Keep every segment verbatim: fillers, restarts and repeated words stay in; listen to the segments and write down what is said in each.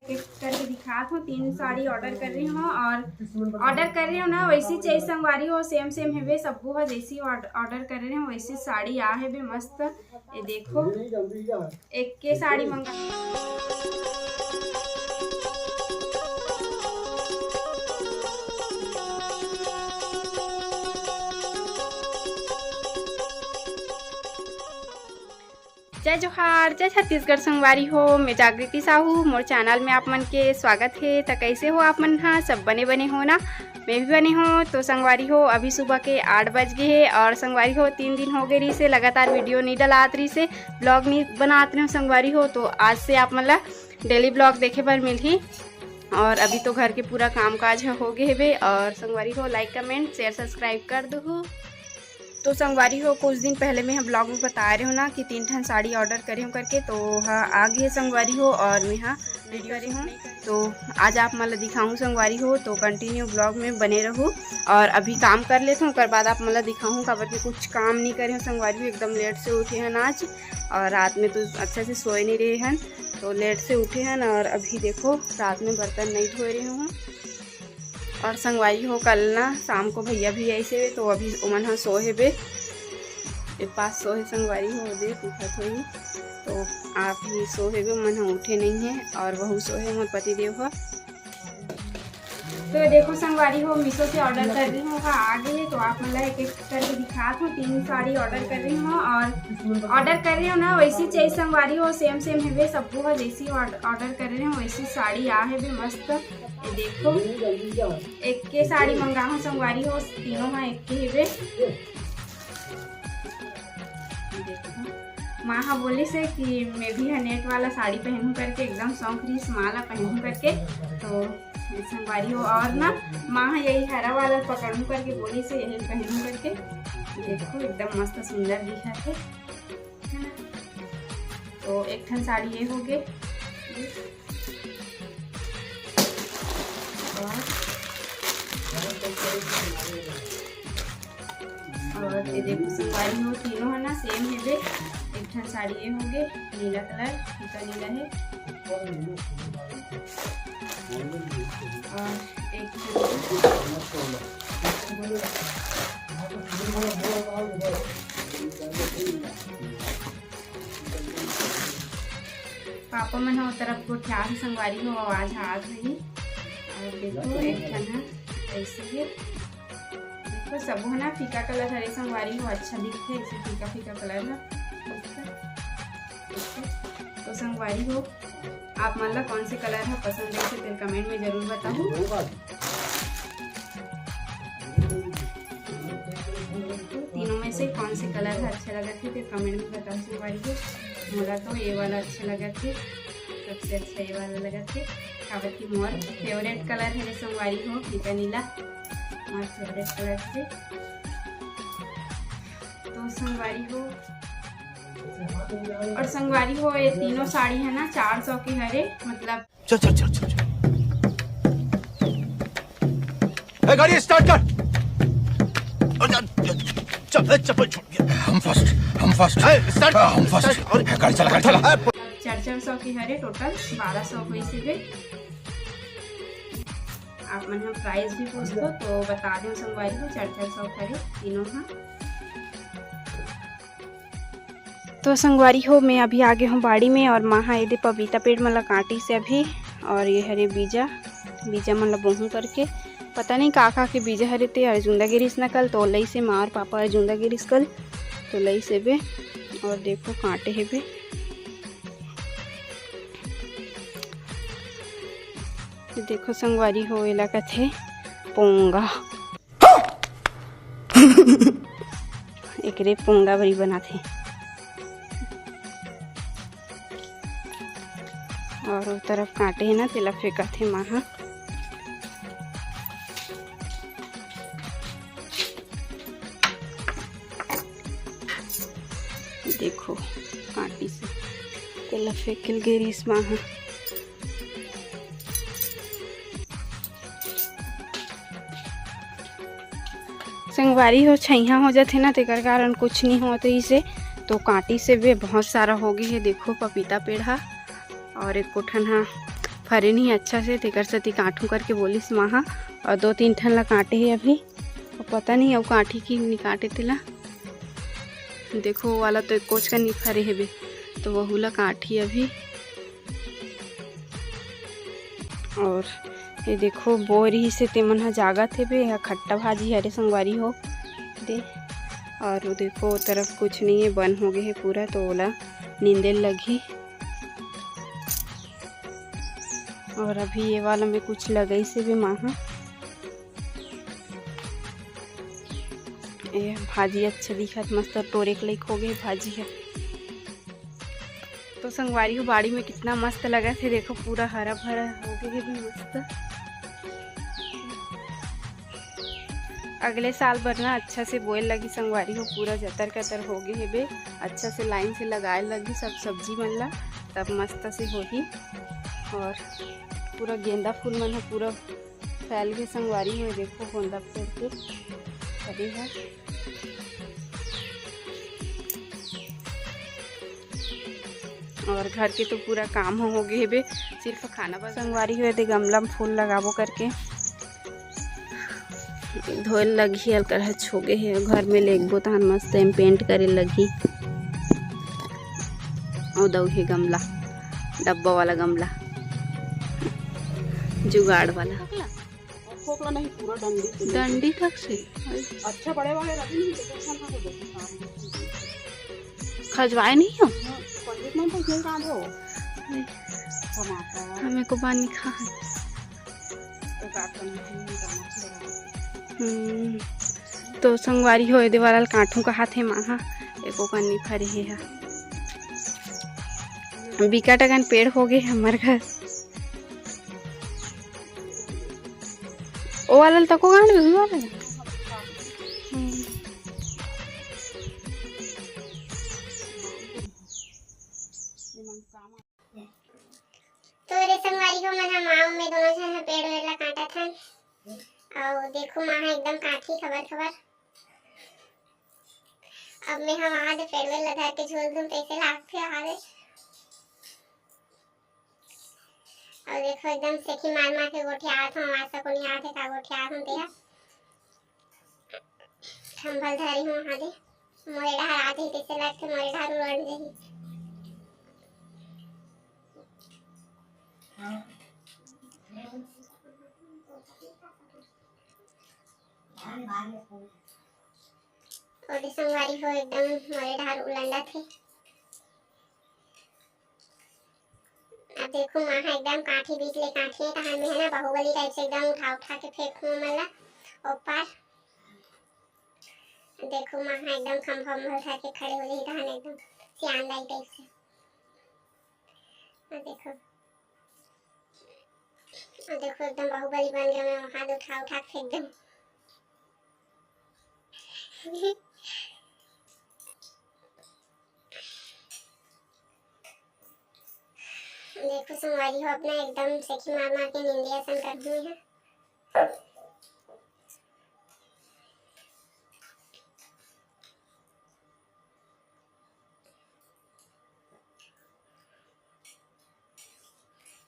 एक करके दिखात हूँ, तीन साड़ी ऑर्डर कर रही हूँ और ऑर्डर कर रही हूँ ना, वैसी चाहिए संगवारी हो, सेम सेम हेबे, सबो ह जैसी ऑर्डर कर रहे हो वैसी साड़ी आ हेबे मस्त। ये देखो, एक के साड़ी मंगा। जय जोहार, जय छत्तीसगढ़ संगवारी हो, मैं जागृति साहू, मोर चैनल में आप मन के स्वागत हे। त कैसे हो आप मन हा? सब बने बने हो ना? मैं भी बने हो। तो संगवारी हो, अभी सुबह के आठ बज गए हे और संगवारी हो, तीन दिन हो गए रही से लगातार वीडियो नहीं डलात रही से, ब्लॉग नहीं बनात रहे हो संगवारी हो। तो आज से आप मन ला डेली ब्लॉग देखे बर मिलही। और अभी तो घर के पूरा काम काज ह हो गए हेबे। और संगवारी हो, लाइक, कमेंट, शेयर, सब्सक्राइब कर दू। तो संगवारी हो, कुछ दिन पहले मैं ब्लॉग में बता रहे हो ना कि तीन ठन साड़ी ऑर्डर करे हूँ करके, तो हाँ, आ गई है संगवारी हो। और मैं हाँ वीडियो रही हूँ, तो आज आप मन ला दिखाऊँ संगवारी हो, तो कंटिन्यू ब्लॉग में बने रहू। और अभी काम कर लेते हूँ, ओकर बाद आप मन ला दिखाऊँ, काबर के कुछ काम नहीं करे हूँ संगवारी हो, एकदम लेट से उठे हन आज। और रात में तो अच्छा से सोए नहीं रहे हन, तो लेट से उठे हन। और अभी देखो, रात में बर्तन नहीं धोए रहे हूँ। और संगवारी हो, कल ना शाम को भैया भी ऐसे, तो अभी ओमन ह सो हेबे, ए पास सो हे संगवारी हो, देख उठत होही। तो आप ही सो हेबे, ओमन ह उठे नहीं है। और वहू सो हे मोर पति देव ह। तो देखो संगवारी हो, मीशो से ऑर्डर कर रही हूँ, आ गई है। तो आप मन ला एक एक करके दिखात हूँ, तीन साड़ी ऑर्डर कर रही हूँ और ऑर्डर कर रही हूँ ना, वैसी चाहिए संगवारी हो, सेम सेम हेबे, सबो ह जैसी ऑर्डर कर रहे हो वैसी साड़ी आ हेबे मस्त। ये देखो, एक के साड़ी मंगा हूँ संगवारी हो, तीनों ह एक के हेबे। देखो, माँ हा बोलिस हे कि मैं भी हा नेट वाला साड़ी पहनूं करके, एकदम शौक रहिस माँ ला पहनूं करके। तो संगवारी हो, और ना माँ हा यही हरा वाला पकड़ूं करके बोलिस हे, यही पहनूं करके। देखो, एकदम मस्त सुंदर दिखत हे, है ना? तो एक ठन साड़ी ये हो गए। और, और ये देखो संगवारी हो, तीनों है ना सेम हेबे। एक ठन साड़ी ये हो गए नीला कलर, फीका नीला है। और एक ठन पापा मन ह ओ तरफ गोठियात हे संगवारी हो, आवाज आत रही। और देखो, एक ठन ह ऐसे हे। देखो, सबो ह ना फीका कलर हरे संगवारी हो, अच्छा दिखथे ऐसे फीका फीका कलर ह। तो संगवारी हो, आप मन ला कौन से कलर ह पसंद है, तेल कमेंट में जरूर बताहू। तीनों में से कौन से कलर ह अच्छा लगत हे, तेल कमेंट में बताहू संगवारी हो। मोला तो ये वाला अच्छा लगत हे, सबसे अच्छा ये वाला लगत हे, काबर कि मोर फेवरेट कलर है संगवारी हो, फीका नीला, मोर फेवरेट कलर है। तो संगवारी हो, और संगवारी हो, ये तीनों साड़ी है ना, चार सौ के हरे, मतलब चल, चल, चल, चल, चल। ए, गाड़ी स्टार्ट कर। चल, ए, चप्पल छूट गया। हम फर्स्ट, हम फर्स्ट। ए, स्टार्ट, हाँ, हम फर्स्ट। स्टार्ट, और ए, गाड़ी चला, गाड़ी चला। चार चार सौ के हरे, टोटल बारह सौ होइस हे। आप मन ह प्राइस भी पूछो तो बता देव संगवारी हो, चार चार सौ के हरे तीनों ह। तो संगवारी हो, मैं अभी आ गे हूँ बाड़ी में और माँ हा एदे पपीता पेड़ मन ला काटिस हे अभी। और ये हरे बीजा, बीजा मन ला बोहूँ करके, पता नहीं का का के बीजा हरे, ते अर्जुंदा गिरिस न कल, तो लइस हे माँ और पापा अर्जुंदा गिरिस कल, तो लइस हे बे। और देखो काटे हे बे, ये देखो संगवारी हो, एला कथे पोंगा। एकरे पोंगा बरी बनाथे। और ओ तरफ काटे हे ना, तेला फेंकत हे माँ हा। देखो, काटिस हे, तेला फेंके ल गे रिहिस माँ हा। संगवारी हो, छइहा हो जाथे ना, तेकर कारण कुछ नहीं होत रहिस हे, तो काटिस हे बे, बहुत सारा हो गे हे। देखो, पपीता पेड़ हा और एक ठन हा फरे नहीं अच्छा से, तेकर सेती काटहूँ करके बोलिस माँ ह। और दो तीन ठन ला काटे हे अभी, और पता नहीं अउ काटी कि नहीं काटे तेला। देखो, वो वाला तो एको च कन नहीं फरे हेबे, तो वहू ला काटही अभी। और ये देखो, बोरी से तेमन ह जागत हेबे, यह खट्टा भाजी हरे संगवारी हो दे। और वो देखो, वो तरफ कुछ नहीं है, बन हो गए है पूरा, तो ओला नींदे लगही। और अभी ये वाला में कुछ लगई से भी माँ ह। ये भाजी अच्छा दिखत, मस्त टोरे के लायक हो गए भाजी है। तो संगवारी हो, बाड़ी में कितना मस्त लगत हे, देखो पूरा हरा भरा हो गए हे भी मस्त। अगले साल बर ना अच्छा से बोए लगी संगवारी हो, पूरा जतर कतर हो गए हेबे, अच्छा से लाइन से लगाए लगी सब सब्जी मन ला, तब मस्त से होही। और पूरा गेंदा फूल मन ह पूरा फैल के संगवारी हो, देखो गोंदा फूल के फरे ह। और घर के तो पूरा काम हो, हो गए हेबे, सिर्फ खाना बस। संगवारी हो दे गमला में फूल लगाबो करके धोए लगही, अलकर ह छोगे हे, घर में लेगबो तहन मस्त एम पेंट करे लगही। ओ दऊ हे गमला, डब्बा वाला गमला, जुगाड़ वाला। खोखला नहीं, पूरा डंडी से। डंडी तक से? अच्छा, बड़े वाले रखे नहीं, तो अच्छा ना हो जाए। खजवाए नहीं हो? हाँ, पंडित मन तो इसमें कहाँ दे हो? नहीं। टमाटर। हमें को बानी खा है। तो का करना है, नहीं करना है। हम्म, तो संगवारी हो, एदे वाला काटहूँ कहात हे माँ ह, एको कन नहीं फरे हे ह। बिकट अकन पेड़ हो गए हमर घर। ओ वाला ल तको गांठ भी हुआ वाला। हम्म। तो रे संगवारी हो, मन ह माँ में दोनों झन ह पेड़ वेड़ ला काटत हन। अउ देखो माँ ह एकदम काटही खबर खबर। अब मैं ह वहाँ दे पेड़ वेड़ ला धर के झोल दूँ, तैसे लागथे वहाँ दे। अउ देखो एकदम सेखी मार मार के गोठियात हूँ, आवाज तको नहीं आत हे का गोठियात हूँ तेहा। खंभल धरी हूँ वहाँ दे, मोरे डहर आत हे तैसे लगथे, मोरे डहर उलट जही। ओदे संगवारी हो एकदम मोरे डहर उलंडत हे। अब देखो माँ ह एकदम काठी बीच ले काठी हे, तहन में है ना बाहुबली टाइप से एकदम उठा उठा के फेंकहूँ ओमन ला ऊपर। देखो माँ ह एकदम खंभा उंभा उठा के खड़े हो जाही, तहन एकदम सियान दाई टाइप से। अब देखो, अब देखो एकदम बाहुबली बन गया मैं, हाथ उठा उठा के फेंक दूँ। देखो संगवारी हो, अपना एकदम सेखी मार मार के निंदिया सन कर हुई है।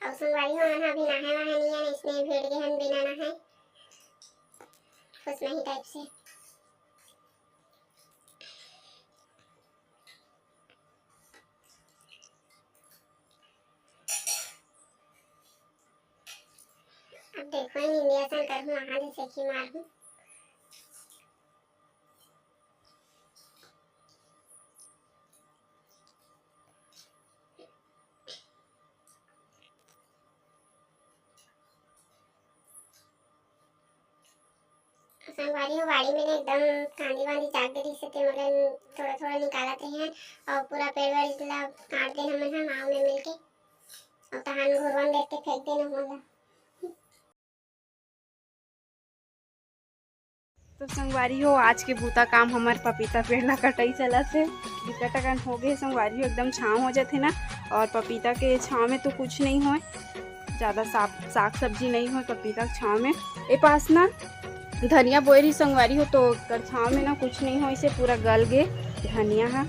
अउ संगवारी हो, मन ह अभी नहाए वहाए नइ हे, इसने भिड़ गे हन बिना नहाए, खुश नहीं टाइप से। अब देखो, निंदिया सन करहूँ, वहाँ जैसे कि मारहूँ। संगवारी हो, बाड़ी में एकदम कांदी वांदी जाग गे रहिसे, ते मन थोड़ा थोड़ा निकालत रहे हैं और पूरा पेड़ वेड़ ला काट दे हमन ह माव में मिलके, और तहान घुरवन देख के फेंक देना हमन ला। तो संगवारी हो, आज के बूता काम हमर पपीता पेड़ ला कटाई चलत हे। बिकट अकन हो गए संगवारी हो, एकदम छाँव हो जाथे ना, और पपीता के छाँव में तो कुछ नहीं होय, ज़्यादा साग, साग सब्जी नहीं होय पपीता के छाँव में। ए पास ना धनिया बोए रही संगवारी हो, तो ओकर छाँव में ना कुछ नहीं होय, इसे पूरा गल गे धनिया हा।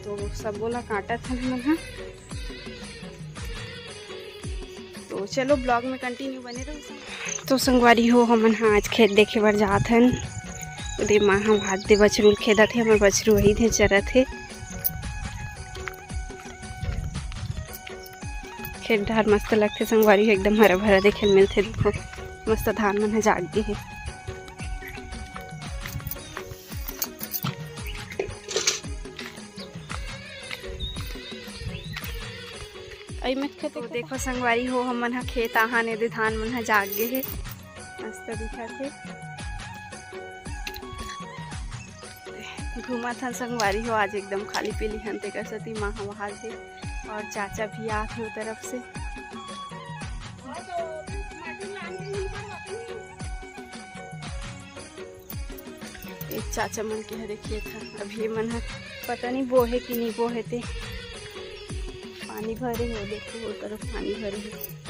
तो सबो ला काटत हन हमन हा। तो चलो, vlog में continue बने रहो। तो संगवारी हो, हमन ह आज खेत देखे बर जात हन। ओदे माँ ह भात दे बछरू ल खेदत हे, हमर बछरू वही दे चरत हे। खेत डहर मस्त लगथे संगवारी हो, एकदम हरा भरा देखे ल मिलथे। देखो, मस्त धान मन ह जाग गे हे। अई में खेत तो देखो संगवारी हो, हमन ह खेत आहान, एदे धान मन ह जाग गे हे, मस्त दिखत हे। घूमत हन संगवारी हो, आज एकदम खाली पीली हन, तेकर सेती माँ ह वहा गे और चाचा भी आत हे ओ तरफ से। एक चाचा मन के हरे खेत ह, अभी ये मन ह पता नहीं बोहे कि नहीं बोहे ते। पानी भरे हे, देखो वो तरफ पानी भरे हे।